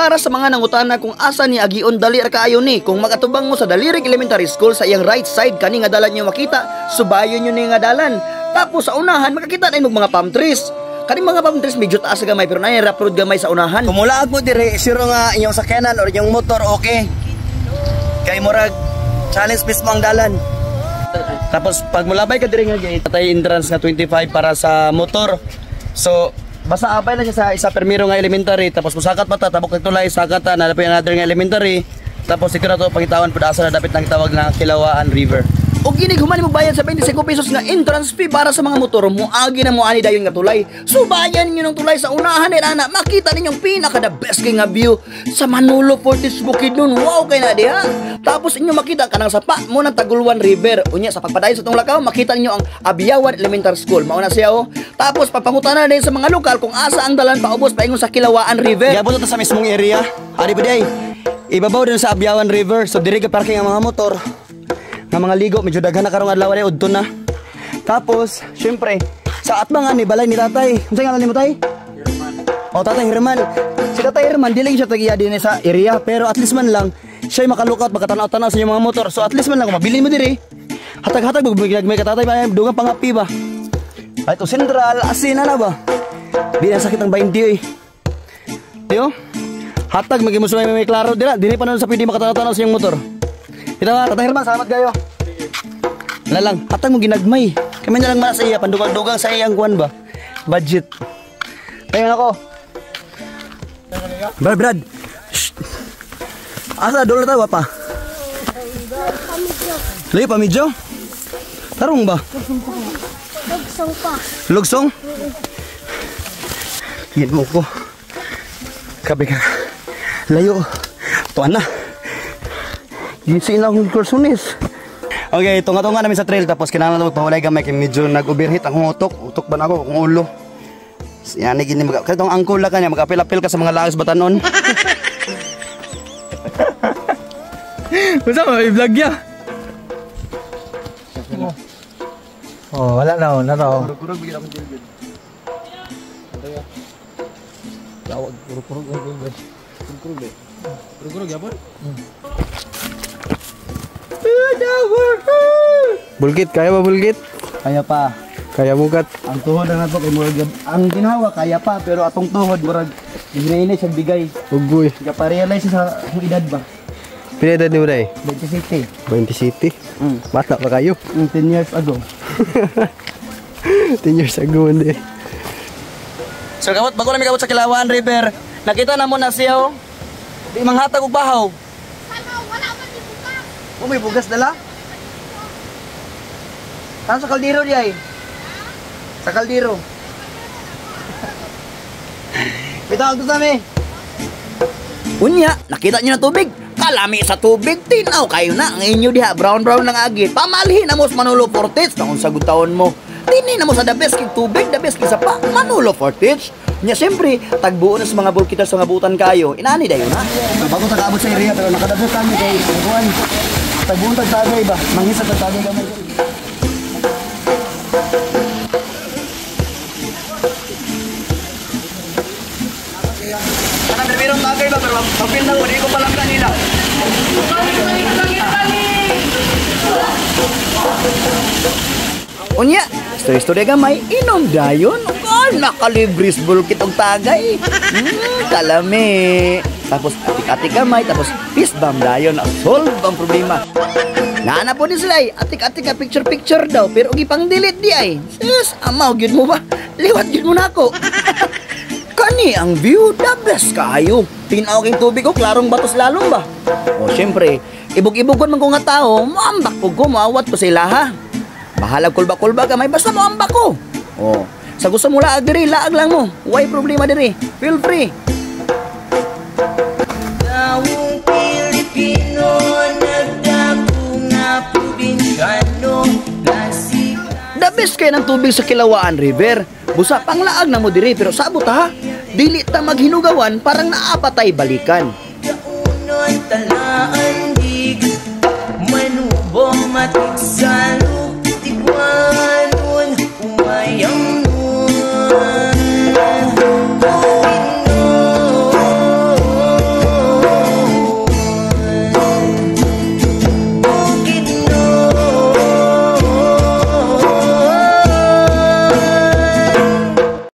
Para sa mga nangutana kung asa ni agion, dali ra kaayo ni. Kung magatubang mo sa Dalirig Elementary School, sa iyang right side kani nga dalan nyo makita, subayon nyo ni nga dalan. Tapos sa unahan makakita na imong mga palm trees. Kani mga palm trees medyo taas gamay pero naay rough road gamay sa unahan. Kung mulaag mo dire, sure nga inyong sakyanan or inyong motor okay. Kay murag challenge mismo ang dalan. Tapos pag mulabay ka dire nga gate, atay entrance nga 25 para sa motor. So basta abay lang siya sa isa permiro nga elementary, tapos musakat pa ta tabok kay tulay, sakat ta na another nga elementary, tapos ikaw na to pangitawan pud asa na dapit nang tawag na Kilawaan River. Og ginig human mo bayad sa 25 pesos nga entrance fee para sa mga motor, moagi na mo ani dayon nga tulay. Subayan ninyo ng tulay sa unahan ni ana, makita ninyong pinaka the best kay nga view sa Manolo Fortich Bukidnon. Wow kay na diha. Tapos inyo makita kanang sapa mo ng Tagulwan River. Unya sa pagpadayon sa tong lakaw, makita ninyo ang Abiyawan Elementary School. Mao na siya oh. Tapos pagpangutana din sa mga lokal kung asa ang dalan paubos paingon sa Kilawaan River. Gabot ta sa mismong area. Ari pa di ay. Ibabaw din sa Abiyawan River. So diri ka parking ang mga motor. Nga mga ligo, medyo daghan na karong adlaw ni udto na. Tapos, syempre, sa atbangan ni balay ni tatay. Unsa ngalan nimo, tay? Herman. Oh, Tatay Herman. Si Tatay Herman dili siya tagiya dinhi sa area, pero at least man lang siya makalookout, makatanaw-tanaw sa inyong mga motor. So at least man lang kung mabilin mo diri, hatag-hatag may katatay ba dugang pangapi ba. Ay to sentral asin na ba. Di na sakit ang 20 oy. Diyo? Hatag magimo sa may klaro dira, dili pa nun sa pwede makatanaw-tanaw sa inyong motor. Ito nga, Tatay Herman, salamat kayo. Wala lang, hatag mo ginagmay. Kami na lang man sa iya, pandugang-dugang sa iyang kuan ba? Budget. Tayo ako. Brad, Brad. Shh. Asa, doon na tayo pa? Layo pa, medyo? Tarong ba? Lugsong pa. Lugsong? Yan mo ko. Kabi ka. Layo. Tuan na. Gising lang akong kursunis. Okay, tunga-tunga namin sa trail tapos kinahanglan na magpahulay gamay kay medyo nag-overheat ang utok. Utok ba na ako akong ulo. Yan gini mag kahit ang angkol la kanya mag-apil-apil ka sa mga laos batanon. Unsa man i-vlog ya? Oh, wala na oh, naraw. Kurog bigyan akong dilbid. Tawag kurog-kurog ang dilbid. Kurog eh. Kurog yapon. Bulkit, kaya ba bulkit? Kaya pa. Kaya bukat. Ang tuhod na nato kay murag ang ginawa kaya pa pero atong tuhod murag ginainay sa bigay. Ugoy. Ka-realize sa akong edad ba? Pila edad ni mo day? 27. 20 City. Bata pa kayo. 10 years ago. 10 years ago hindi. So kamot bago nami kabot sa Kilawaan River, nakita na mo na siya oh. Di manghatag og bahaw. Wala man di bukas. Oh, may bugas dala. Saan sa kaldero di ay? Sa kaldero. Bitaw to sami. Unya, nakita niyo na tubig. Kalami sa tubig, tinaw kayo na. Ang inyo diha, brown-brown lang agi. Pamalhin na mo sa Manolo Fortich, kung sa taon mo. Dini na mo sa the best kig tubig, the best kig sapa, Manolo Fortich. Nya siyempre, tagbuo na sa mga bulkitas sa mga butan kayo. Inani dayon na. So, bago ta kaabot sa area pero nakadagdag kami kay kuan. Tagbuon tag tagay ba? Manghisa tag tagay gamay. Kanang birong tagay ba pero papil na ko di ko palangga nila. Unya, istorya-istorya gamay, inom dayon. Oh, nakalibris bulkit og tagay. Kalami. Tapos atik-atik gamay, tapos peace bomb dayon. Solve ang problema. Naana po ni sila ay, atik-atik ka picture-picture daw, pero gipang delete di ay. Sis, amaw gyud mo ba? Liwat gyud mo nako. Kani ang view, the best kaayo. Tinaw king tubig ko, klarong batos lalong ba? O syempre, ibog-ibogon man ko nga tao, moambak po ko, moawat ko sila ha. Bahalag kulba-kulba ka, may basta moambak ko. O, sa gusto mo laag diri, laag lang mo. Way problema diri, feel free. Taong Pilipino, nagdako nga probinsyano, The best kay ng tubig sa Kilawaan River. Busa panglaag na mo diri pero sabot ha. Dili ta maghinugawan parang naapatay balikan. Kaunon talaan dig manubo matiksa